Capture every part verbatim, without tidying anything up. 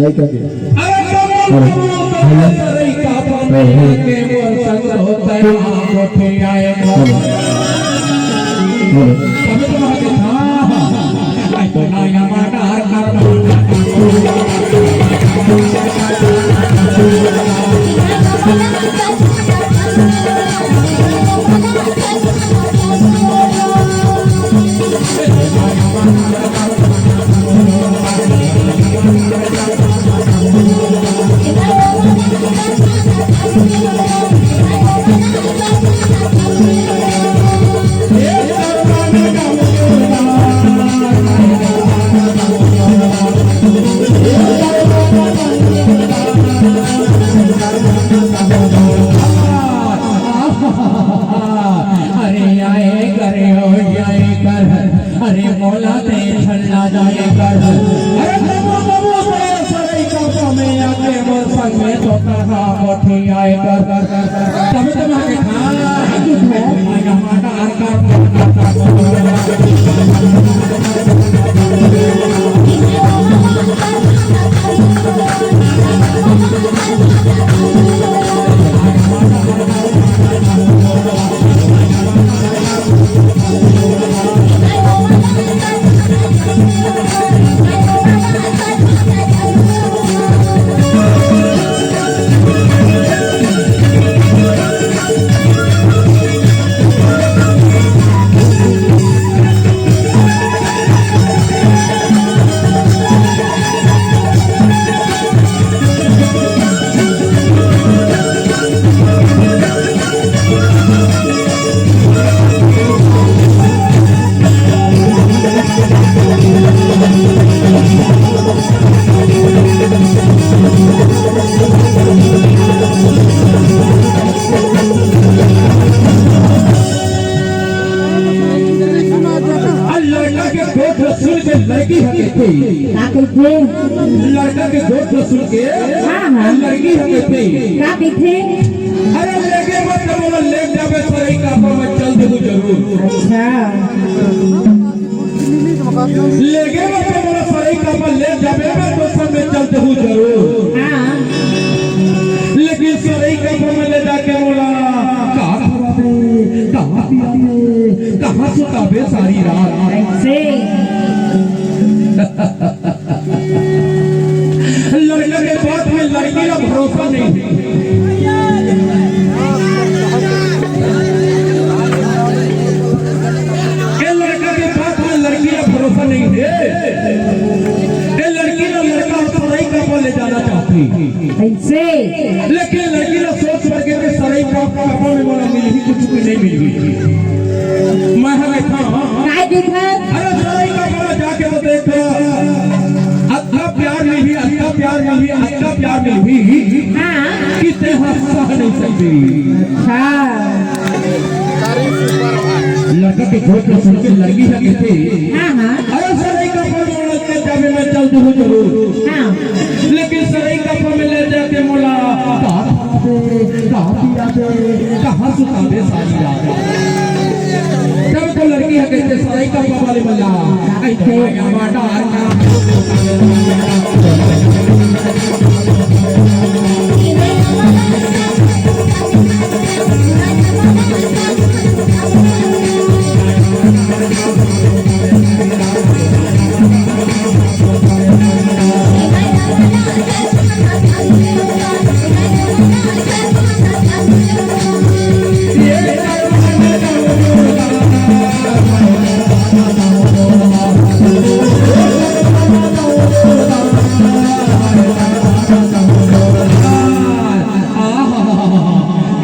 गायिका के। अरे, हेलो। हेलो। हेलो। हेलो। अरे आए करे हो जाए कर, अरे मोला ते छल्ला जाए कर। अरे बाबू, बाबू, तेरे सरे का तो मैं आके मोर संग में तो कहा मोठी आए कर। तब तो मैं कहा, अरे लड़का के गोठ ल सुन के लड़की ह कहिथे। का कहिथे? लड़का के गोठ ल सुन के हाँ, हाँ। लड़की ह कहिथे। का कहिथे? अरे लेगे मत, मोला ले जाबे सरई कापा में चल देबू जरूर। अच्छा। लेगे मत, मोला सरई कापा ले जाबे, मैं तो संग में चल देबू जरूर। हाँ। लेकिन सरई कापा में ले जाके मोला का खवाबे, का पियाबे, कहाँ सुताबे सारी रात? ऐसे। लड़का के बात में लड़की ला भरोसा नहीं। के सरई का कपा में मोला मिलही कुछ भी नहीं मिलही। मैं हा देखा, काय देखा? अरे सरई का कपा में जाके तो देख, अतना प्यार मिलही, अतना प्यार मिलही, अतना प्यार मिलही हाँ। कि ते हा सह नहीं सकती। हाँ। लड़का के झोंक ला सुन के लड़की हा कहथे, हाँ, हाँ। अरे सरई का कपा में मोला ले जाबे, मैं चल दूँ जरूर। हाँ। लेकिन सरई का कपा में ले जाके मोला का दे, का पिया दे, कहाँ सुता दे सारी रात। तब तो लड़की हा कहथे सरई का कपा वाले मन ला, "ऐ तो माया माटा,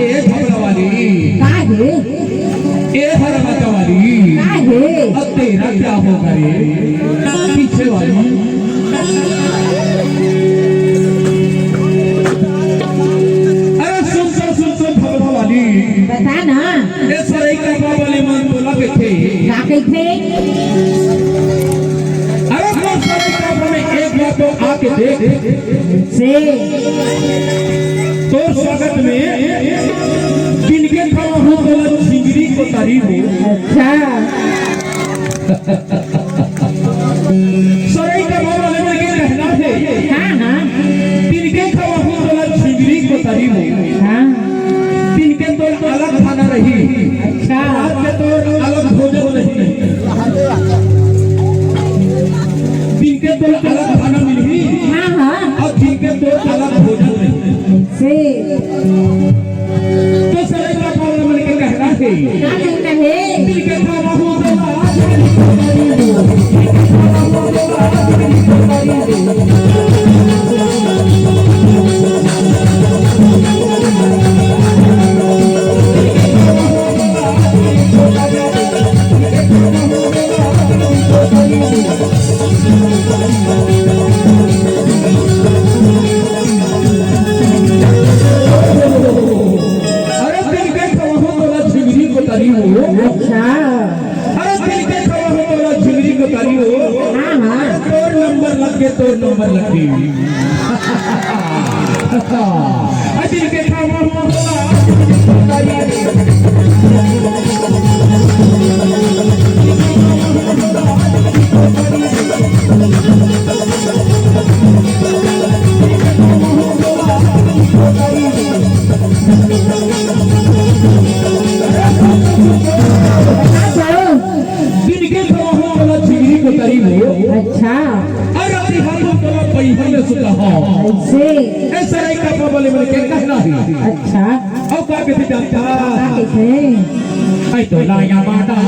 ए झबरा वाली, का हे? ए हरमत वाली, का हे? अब तेरा क्या होगा रे? पीछे वाली। अरे सुन, सुन, सुन, सुन, भगवा वाली। बता ना। ए सरई का बाबा ले मन तोला कथे। का कथे? अरे तो सरई का बाबा में एक बार तो आके देख। से। तोर स्वागत में किनके खवाहूँ तोला झिंगरी कोतारी हो। अच्छा। सरई का बाबा ले मन के कहना हे। हाँ, हाँ। किनके खवाहूँ तोला झिंगरी कोतारी हो। हाँ। दिन के तोर अलग खाना रही। अच्छा। रात के तोर अलग भोजन रही। दिन के तोर अलग खाना मिलही। हाँ, हाँ। अउ दिन के तोर अलग भोजन रही। से। तो सरई का बाबा मन के कहना हे। का कहना हे? दिन के खाना हो तो आज अरे दिन के खवाहूँ तोला झिंगरी कोतारी हो। अच्छा। अरे दिन के खवाहूँ तोला झिंगरी कोतारी हो। हाँ, हाँ। तोर नंबर लग के, तोर नंबर लग के। अरे दिन के खवाहूँ तोला झिंगरी कोतारी हो। दिन के खवाहूँ तोला झिंगरी कोतारी हो। अच्छा। अउ राती हाथ में तोला पहिया में सुता हो। ऐसे। ऐसा नहीं कर पाबा ले मन के कहना हे। अच्छा। अउ का कथे जानता? का कथे? ऐ तो लाया माता।